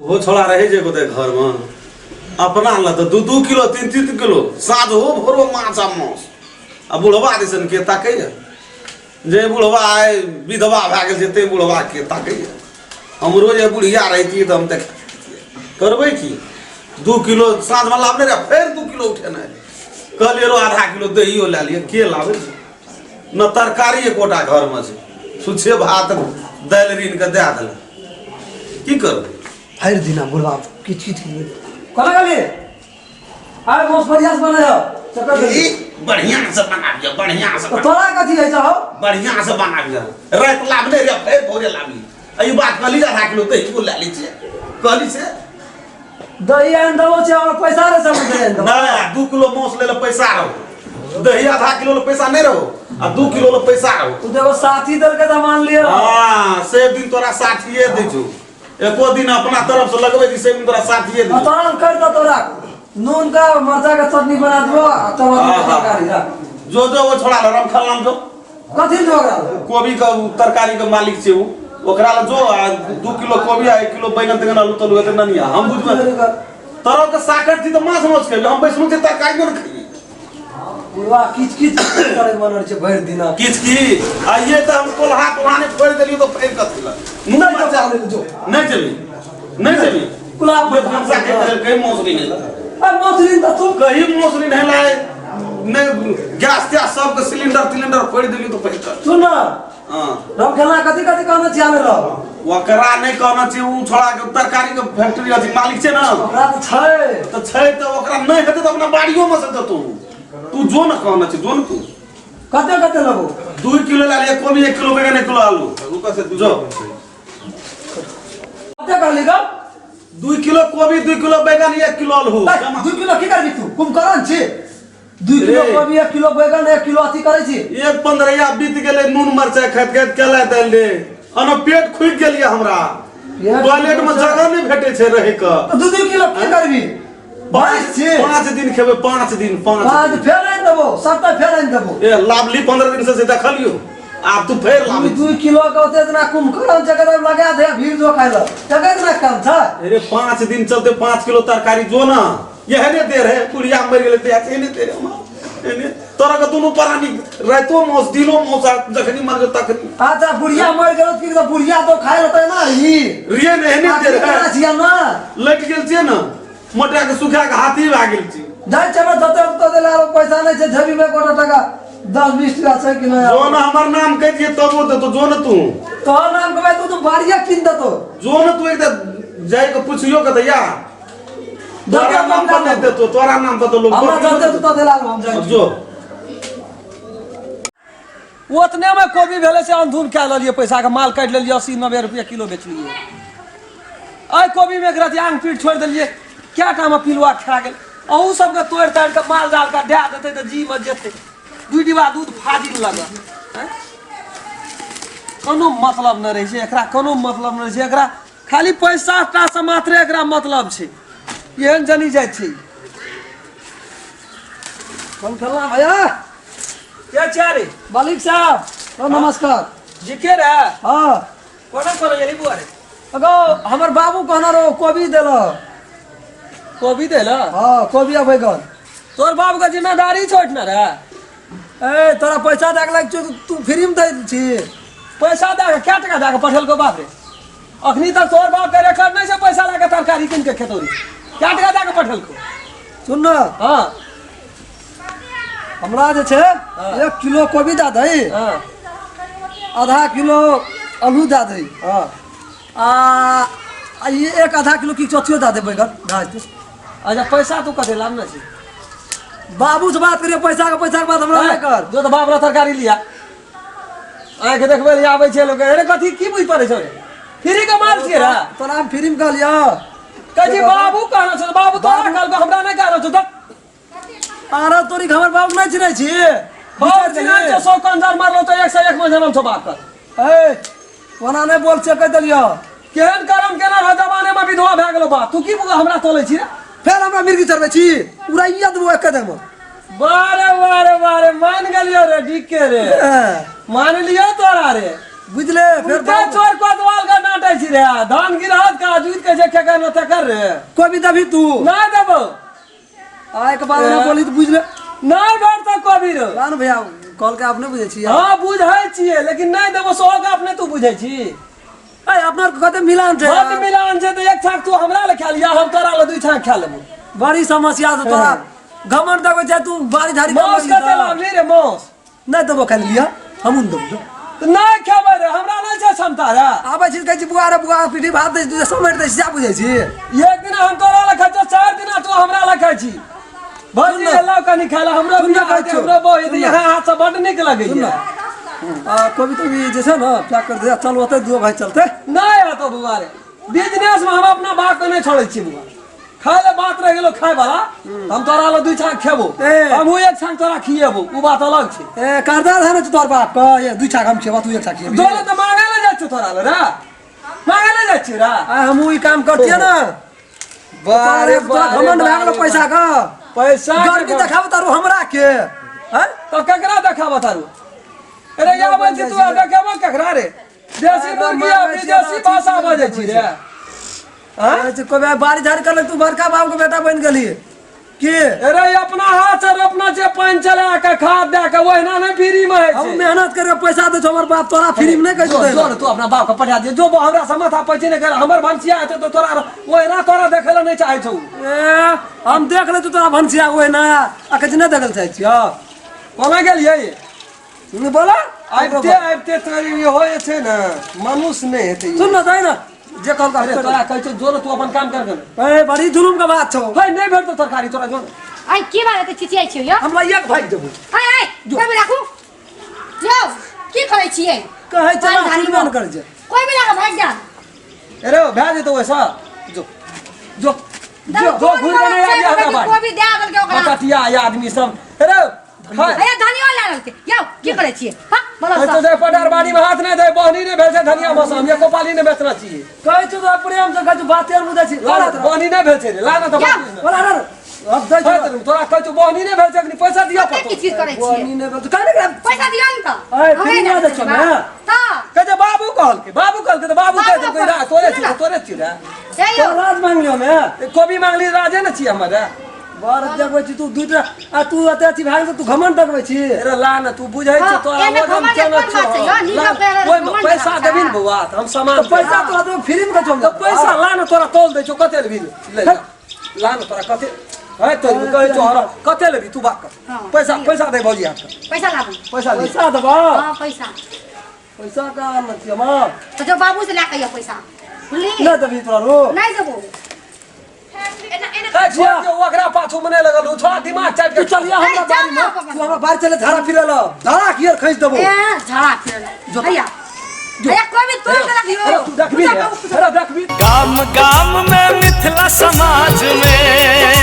ओहो छोड़ा रहै छै गोटे घरमे अपना लए तऽ दू दू किलो तीन तीन किलो साँझो भोरो माछ आ मांस आ बुढ़वा दिसन के ताकैए जे बुढ़वा आइ विधवा भए गेल छै ते बुढ़वा के ताकैए हमरो जे बुढ़िया रहितियै तऽ हम देख करबै की 2 किलो साँझमे लाबने रहै, फेर 2 किलो उठेनाइ। कहलियै रो, आधा किलो दहियो लए लिअ। के लाबै छै? न तरकारी एकोटा घरमे छै, छुच्छे भात दालि ऋण के दए देलक। की करबै? भरि दिना बुढ़वा किच किच कोना गेली? आरे मांस बढ़िया से बनायो चक्कर दे। ई बढ़िया से बनाबिय, बढ़िया से। तो तोरा कथी होइ छौ? बढ़िया से बनाबिय। राति लाबने रे, फेर भोरे लाबली। एहि बात कहली, आधा किलो दही लए लै छियै, कहली से। दही आनि देबो छै, हमरा पैसा रे सब दही आनि देबो। नहि, 2 किलो मांस ले पैसा रहो, दही आधा किलो ले पैसा नहीं रहो आ 2 किलो ले पैसा रहो। तू देखो, साथी देलकै तऽ मान लिअ। हाँ, से दिन तोरा साथिये दै छौ। एको दिन अपना तरफ से लगबै छी, से दिन तोरा साथिये दै आ छौ। तोरा हम कर दो, तोरा नून का मरचा का चटनी बना देबो आ टमाटर के तरकारी राख। जो जो वो छोड़ा ले, रम खेलना जो। कथी जो ओकरा? कोबी के तरकारी के मालिक छै उ, ओकरा ले जो। आ 2 किलो कोबी आ 1 किलो बैंगन तेंगन, आलू तलू हेतै ननिया, हम बुझबै। तोरा के साकर छी तऽ माछ माछ खेबै, हम बैसलहुँ छी तरकारी ने खेबै। बुढ़वा किच किच करे मन रहै छै भरि दिना। किछ की आइए तऽ हम कोल्हा कोल्हा नहि फोड़ि देलियौ तऽ फेर कथी लए? नहि जो, जा ले जो। नहि जेबी, नहि जेबी। गुलाब। ले भनसा के तेल कहीं मौसरी नहीं ला। आ मछली तऽ तू कहीं मौसरी नहीं लाए, नहीं गैस त्यास सबके सिलेंडर तिलेंडर फोड़ि देलियौ तऽ फेर कर। सुन न। हाँ। रम खेलना कथी कथी कहने छी आने रह? ओकरा नहि कहना छै, ओ छोड़ा के तरकारी के फैक्ट्री अथी मालिक छै ने। ओकरा तऽ छै। तऽ छै तऽ ओकरा नहि हेतै तऽ अपना बाड़ियो मे से देतौ। तू जो ने, कहना छै, जो ने तू। कते कते लेबो? 2 किलो ला लिया कोबी, 1 किलो बैगन, 1 किलो आलू। जो। कते कहली गो? 2 किलो कोबी, 2 किलो बैगन, 1 किलो आलू। 2 किलो की करबी? तू कुंभकर्ण छी? 2 किलो रे। कोबी, 1 किलो बैगन, 1 किलो अथी करै छी? एक पंद्रहिया बीत गेलै नून मरचाइ खाइत खाइत, केला दालि रे, अना पेट खुगि गेल यऽ हमरा। टॉयलेट में जगह नहि भेटै छै रहै के। तऽ 2 2 किलो की करबी? बारिश छी। 5 दिन खेबै, 5 दिन, 5 5 दिन। फेर आनि देबो, सबटा फेर आनि देबो। ए लाभली 15 दिन से देखलियो, आब तू फेर लाभ। 2 2 किलो के ओते इतना कुंभकर्ण जगह लगा दे, भीड़ जो खाइ ल जगह इतना कम छै। अरे 5 दिन चलते 5 किलो तरकारी जो ना। एहने देर है, बुढ़िया मरि गेलै तऽ एहने देर है हमरा। एहने तोरा के दुनू प्राणी रातिो मौस दिनो मौस आ जखनी मन जो तखनी। अच्छा, बुढ़िया मरि गेल की? तऽ बुढ़िया तो खाइ लेतै ना ई। रिये ने एहने देर है। केना छियै ना? लटि गेल छियै ने, मोटा के सुखा के हाथी भए गेल छी। जाइ छै हमरा जते ओते देला पैसा नहि छै जेबी मे एकोटा टका, 10-20 टका छै कि नहि। जो ना, हमर नाम कहि दिए तब देतो। जो ने तू। तोहर नाम कहबै तू तऽ बाड़िए कीन देतो। जो ने तू, एकदम जाय के पुछियो के तऽ या तोरा नाम पर नहि देतो, तोरा नाम पर तऽ लोग हमरा जते तू तऽ देला हम जाइ छी। जो। ओतने में कोबी भेलै से अंधुन कए लेलियै, पैसाके माल काटि लेलियै, 80-90 रुपया किलो बेचलियै। एहि कोबीमे एक रति आंग पीठ छोड़ि देलियै, कए टामे पिलुआ खा गेल। अहूँ सबके तोड़ि ताड़ि कऽ माल जालके दए देतै तऽ जीमे जेतै, 2 डिब्बा दूध फाजिल लगत। आँय? कोनो मतलब नहि रहै छै एकरा, कोनो मतलब नहि रहै छै एकरा, खाली पैसा टा से मात्रे एकरा मतलब छै। एहन जनी जाइ छै। कौन खेलना भैया? के छै रे? मालिक साहब, ओ नमस्कार। जी, के रे? हाँ। कोना कोना गेली बुआ रे? अगो हमर बाबू कहना रहो कोबी देल। कोबी देल? हाँ, कोबी आ बैगन। तोर बाप के जिम्मेदारी छोट न रे। ए, तोरा पैसा दए के लागि छौ तऽ तू फ्रीमे दै छी। पैसा दए के, कै टका दए के पठेलको? बाप रे, अखनी तक तोर बाप के रिकॉर्ड नहीं छै पैसा लए के तरकारी कीन के खेतौ रे। कै टका दए के पठेलको? सुन न। हाँ। हमरा जे छै 1 किलो कोबी दए दही। हाँ। आधा किलो आलू दए दही। हाँ। आ आ ई एक आधा किलो की चौथियो दए दे बैगन भए जेतै। अच्छा, पैसा तू कते लाभ ना छी? बाबू से बात करियो पैसा के, पैसा के बात हमरा नहि कर। जो तऽ बाप ला तरकारी लिया। आँखि देखबै लए आबै छै लोक। अरे कथी की बुझि पड़ै छौ रे? फ्री के माल छियै रे। तोरा हम फ्री में कहलियो। कहै छी बाबू कहना छौ, बाबू तोरा कहलको, हमरा नहि कहना छौ तऽ। आरा तोरी हमर बाबू नहि चिन्है छी? बाप चिन्है छौ, 100 कंजर मारलो तऽ 101 मे जनम छौ बाप के। ए, ओना नहि बोल छै, कहि देलियो। केहन करम केना रह जमाने में विधवा भए गेलो बाप। तू की हमरा तोलै छी रे? फेर हमरा मिर्गी चढ़बै छी, उड़ाइया देबो एक कदम। बारे बारे बारे, मान गेलियो रे डीके रे, मान लियो तोरा रे। बुझले फेर। फेर चोर कोतवाल के डांटै करै छी रे धान गिरहत का जुइत के जे केकर न तेकर रे कोबी देबही तू नहि देबो आ एक बार ना बोली तऽ बुझि ले नहि भेटतौ कोबी रे ला ने भैया कॉल के अपने बुझै छी हाँ बुझै छियै लेकिन नहि देबो सौ गप नहि तू बुझै छी ए अपना आरके कते मिलान छै बड मिलान छै तऽ एक छाक तू हमरा लए खा लिया हम तोरा लए दुई छाक खा लेबो बड़ी समस्या छै तोरा घमंड देखबै छै तू बाड़ी झाड़ी मांस कते लाबली रे मांस नहि देबो खाली लिया हमहूँ नहि देबो तऽ नहि खेबै रे हमरा नहि छै क्षमता रे आबै छी तऽ कहै छी बुआ रे बुआ पीठी भात दै छी तू समटि दै छी सएह बुझै छी एक दिना हम तोरा लए खाइ छियौ चारि दिना तू हमरा लए खाइ छी भौजी सुन न। एलौ कनि खाय लए हमरो सुन न बियाह कहै हेतै, छियौ। हमरो बहू हेतै सुन न। यहाँ हाथसँ बड्ड नीक लगैया आ कोबी तोबी जे छै ने पैक कर दे चल ओतै दुओ भाइ चलतै नहि हेतौ बौआ रे बिजनेस में हम अपना बाप के नहि छोड़ै छियै बौआ खाय ले बात रहि गेलो खाय वाला हम तोरा लए दुई छाक खेबो ए। हमहूँ एक छाक तोरा खिएबो उ बात अलग छै ए कर्जा धाने छौ तोहर बाप के ये दुई छाक हम खेबा तू एक छाक खेबी दोले तऽ मांगे ले जाइ छियौ तोरा ले रे मांगे ले जाइ छियौ रे आ हमहूँ ई काम करतियै ने बारे तोरा घमंड भए गेलो पैसा के पैसा के गर्मी देखाब तारू हमरा के हैं तो ककरा देखाब तारू अरे या आबै छी तू आ देखाब ककरा रे देसी मुर्गी आ विदेशी भाषा बजै छी रे आँय? कोई बाड़ी झाड़ी कर तू बड़का बाप के बेटा बन गेली की अरे अपना हाथ से रोपना छै पानि चला के खाद दे के ओहिना नहि फ्री में होइ हम छै मेहनत करके पैसा दै छौ हमर बाप तोरा फ्री में नहि कहै छौ जो दै जो लए। ने तू अपना बाप के पठा दे जो हमरा से माथा पैसे नहि कर हमर भनसिया हेतै तऽ तोरा ओहिना तोरा देखै लए नहि चाहै छौ ए हम देख ले तोरा भनसिया ओहिना आ कहै छी नहि देखल चाहै छियौ कोना गेलियै ने बोला आबिते आबिते तोरी होइ छै ने मनुष्य नहि हेतै सुन न दे न जे कहल अरे तोरा कहै छौ जो ने तू अपन काम कर ने ए बड़ी जुलुम के बात छौ है नहि भेटतौ तरकारी तोरा जो ने आइ की बात एते चिचियाइ छियै यौ हमरा एक भागि देबो आइ आइ कोइ भी राखू यौ की करै छियै कहै छै पानि सुनबे धानि ने करै छै कोइ भी लागा भागि जा अरे भए जेतौ ओहिसँ जो जो जो जो घुरि के नहि आबि हमरा बाड़ी कोबी दए देलकै ओकरा बकटिया ये आदमी सब अरे खाय अरे धनियो लए लेलकै यौ की करै छियै हँ बोलो तो सब जे पटार बाड़ी में हाथ नहीं दे बहनी नहीं भेल छै धनिया मौसम एको पाली नहीं बेचना चाहिए कहै छौ तोरा प्रेम से कहै छौ बाते आर बुझै छी ला ना, बहनी नहीं भेल छै रे ला ना तो या। बोला रे अब दै छौ तोरा कहै छौ बहनी नहीं भेल छै अखनी पैसा दिअ कते पड़तौ की चीज करै छियै बहनी नहि भेल काहे नहि पैसा दियौ ने तऽ अय, हमरे फ्री ने मे दै छौ ने? तऽ कहै छै बाबू कहलकै बाबू कहलकै तऽ बाबू कहै बाबू देलकै रा तोरे सुनू छियै ने। तोरे छियै रे हे यौ तोरा राज मांग लियो ने कोबी मांगली राजे ने छियै हमर रे बड़ देखबै छी तू दूटा आ तू एते अथी भए गेल तऽ तू घमंड देखबै छी अरे ला ना तू बुझै हाँ, छै तोरा एमे वजन घमंड केना कोन बात छै, छौ यौ, नीक ला, लोक ओहिमे घमंड पैसा बात देबही ने छै। बौआ तऽ हम सामान तऽ पैसा तोरा देबो फ्री मे कथी तऽ पैसा ला ना तोरा तौल दै छौ कते लेबही ले जा। ला ना तोरा कते है तो कहै छौ हर कते लेबही तू बात कर हाँ, पैसा लिअ। पैसा दे भौजी हाथ के पैसा लाबू पैसा दे पैसा देबो हाँ पैसा पैसा का आनल छियै माँ तऽ जो बाबू से लए कऽ अइयौ पैसा बुझली नहि देबही तोरा रो नहि देबो एना एना ए, छोड़ दे ओकरा पाछू में नहीं लगल हूँ थोड़ा दिमाग चाट तू के चलिया हमरा ए, जाओ बाड़ी ना में अपन। तू हमरा बाड़ी चले झाड़ा फिरे ल झाड़ा कियर खींच देबो ए झाड़ा फिरल भैया भैया कोई भी तोड़ देलक यौ अरे तू देखबी रे अरे देखबी गाम गाम में मिथिला समाज में